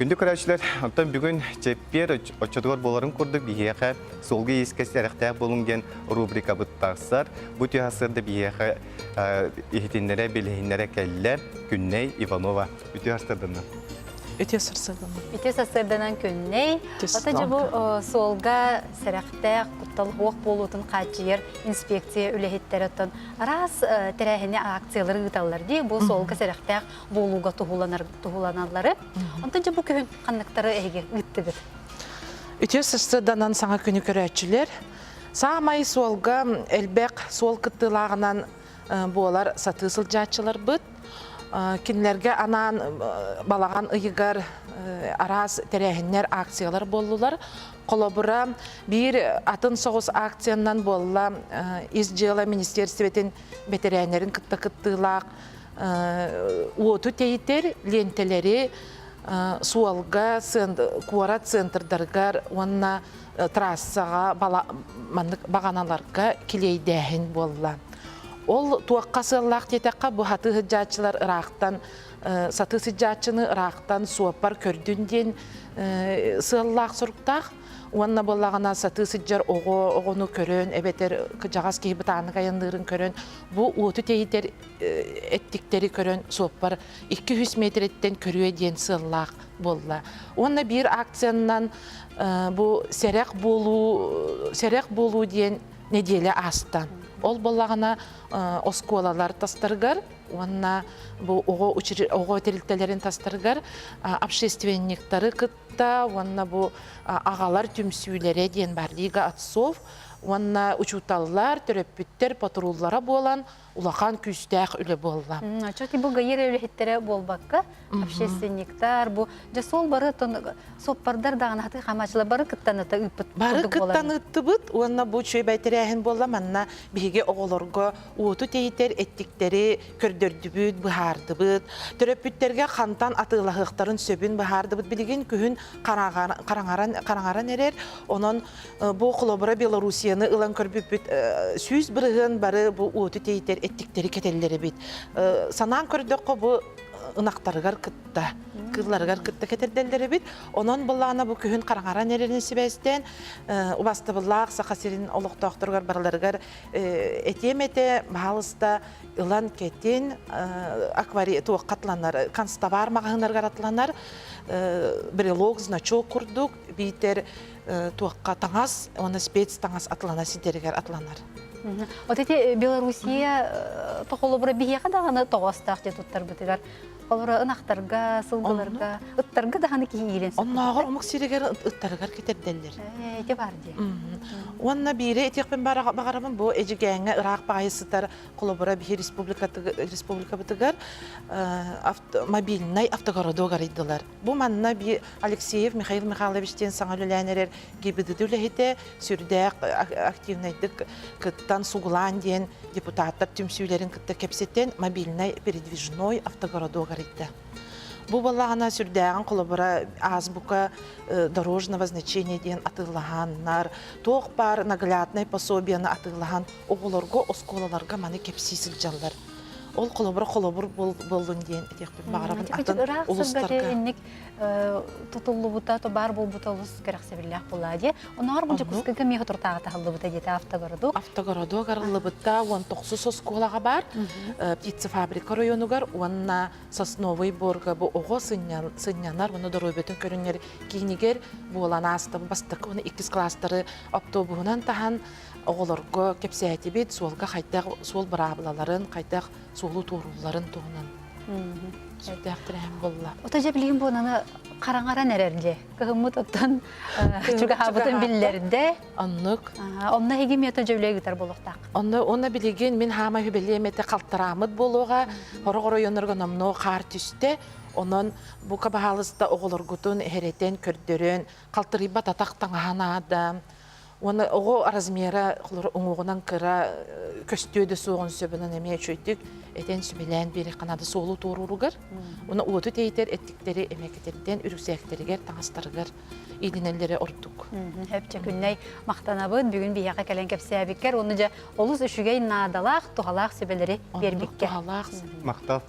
Күндү көрөөччүлэр, оттон бүгүн чэппиэр оччотугар буоларын курдук биһиэхэ суолга иискэ сэрэхтээх буолуҥ диэн рубрикабыт тахсар. Бу түһэ сырда биһиэхэ иһитиннэрэ, билиһиннэрэ кэллэ Күннэй Иванова. Үтүө сарсыарданан. Үтүө сарсыарданан. Үтүө сарсыарданан Күннэй. Ото дьэ бу суолга сэрэхтээх, куттал суох буолуутун хааччыйар инспекция үлэһиттэрэ оттон араас тэрээһини акциялары ыыталлар дии. Бу суолга сэрэхтээх буолууга туһуланар туһуланаллары. Онтон дьэ бу күһүн ханныктары эһиги ыыттыгыт? Үтүө сарсыарданан саҥа күнү көрөөччүлэр. Саамай суолга элбэх суол кыттыылааҕынан буолар сатыы сылдьааччыларбыт. Кинилэргэ анаан балаҕан ыйыгар араас тэрээһиннэр, акциялар буоллулар. Холобура, биир атын соҕус акциянан буолла Ис дьыала министиэристибэтин бэтэрээннэрин кытта кыттыылаах уоту тэйитэр лиэнтэлэри суолга, куорат центрдарыгар уонна трассаҕа маннык баҕаналарга килиэйдээһин буолла. Ол туохха сыаллаах диэтэххэ, бу сатыы сылдьааччылар ыраахтан сатыы сылдьааччыны ыраахтан суоппар көрдүн диэн сыаллаах соруктаах. Уонна буоллаҕына сатыы сылдьар оҕо оҕону көрөн эбэтэр кыдьаҕас киһи бытааннык айанныырын көрөн бу уоту тэйитэр эттиктэри көрөн суоппар 200 миэтэрэттэн көрүө диэн сыаллаах буолла. Уонна биир акциянан бу сэрэх буолуу сэрэх буолуу диэн нэдиэлэ ааста. Ол буоллаҕына оскуолалар тастарыгар уонна бу оҕо оҕо тэрилтэлэрин тастарыгар общественниктары кытта уонна бу аҕалар түмсүүлэрэ диэн бар Лига отцов уонна учууталлар, төрөппүттэр патруллара буолан улахан күүстээх үлэ буолла. Чоти бу гаир үлэһиттэрэ буолбакка, общественниктар бу дьэ суол бары соппардар даҕаны хаты хамаачылар бары кыттаныта ыыппыт Бары кыттан ыыттыбыт уонна бу үчүгэй тэрээһин буолла манна биһиги оҕолорго уоту тэйитэр эттиктэри көрдөрдүбүт, быһаардыбыт. Төрөппүттэргэ хантан атыылаһыахтарын сөбүн быһаардыбыт. Билигин күһүн хараҥаран хараҥаран эрэр. Онон Бу холобура Белоруссияны ылан көрбүппүт 100% бары бу уоту тэйитэр эттиктэри кэтэллэр эбит. Санаан көрдөххө бу ынахтарыгар кытта, кыылларыгар кытта кэтэрдэллэр эбит. Онон былаана бу күһүн хараҥаран эрэрин сибээстээн убастабыллаах Саха сирин олохтоохторугар барыларыгар этиэм этэ, баһаалыста ылан кэтин, аквари туохха атланар, канцтовар маҕаһыынарыгар атланар, брелок, значок курдук, биитэр туохха таҥас уонна спец таҥас атлана ситэригэр атланар. Вот эти Белоруссия тохолобура биһиэхэ даҕаны тоҕоостоох дьэ туттарбытыгар Олоро ынахтарга, сылгыларга, ыттарга даҕаны киһи иилэн Оннооҕор омук сиригэр ыттарыгар кэтэрдэллэр. Ити бар дии. Уонна биири этиэхпин баҕарабын бу Эдьигээҥҥэ ыраах баайы сытар холобура биһи республикабытыгар мобильнай автогородок арыйдылар. Бу манна Алексеев Михаил Михайлович диэн саҥа үлэлээн эрэр ГИБДД үлэһитэ сүрдээх активнайдык кыттан сугулаан диэн депутаттар түмсүүлэрин кытта кэпсэтэн мобильнай передвижной автогородок арыйда. Бу буоллаҕына сүрдээҕин холобура азбука дорожного значения диэн атыылаһаннар, туох баар нагляднай пособиены атыылаһан оҕолорго оскуолаларга маны кэпсии сылдьаллар. Ол холобура холобур буоллун диэн этиэхпин баҕарабын атын улуустарга. Инник тутуллубута, то баар буолбута олус кэрэхсэбиллээх буолаа дии. Оноор бу Дьокуускайга миэхэ туртааҕы таһыллыбыта диэтэ автогородок. Автогородок арыллыбыта 19 оскуолаҕа баар птицефабрика районугар уонна Сосновый Борга бу оҕо сынньанар уонна доруобуйатын көрүнэр киинигэр буолан ааста. Бастакы уонна иккис класстары автобуһунан таһан оҕолорго кэпсээтибит суолга хайдах суол быраабылаларын, хайдах суолу туоруулларын туһунан сүрдээх тэрээһин буолла. Ото дьэ билигин буонаны хараҥаран эрэр дьэ. Кыһыммыт оттон чугаһаабытын биллэрдэ. Оннук. Онно эһиги миэтэ дьэ үлэ ыытар буолуохтаах. Онно уонна билигин мин хаама үбэлиэм этэ халтараамыт буолуоҕа. Хорох оройуоннарга номнуо хаар түстэ. Онон бука баһаалыста оҕолоргутун эһэрэтэн, көрдөрөн, халтарыйбат атах таҥаһа наада. Уонна оҕо размера уҥуоҕунан кыра көстүө да суоҕун сөбүнэн эмиэ үчүгэйдик этэн сүбэлээн биэриэххэ наада суолу туорууругар. Уонна уоту тэйитэр эттиктэри эмиэ кэтэрдэн үрүксээктэригэр, таҥастарыгар иилинэллэрэ ордук. Хөпчө күннэй махтанабыт бүгүн биһиэхэ кэлэн кэпсээбиккэр уонна дьэ олус үчүгэй наадалаах, туһалаах сүбэлэри биэрбиккэ. Туһалаах. Махтал.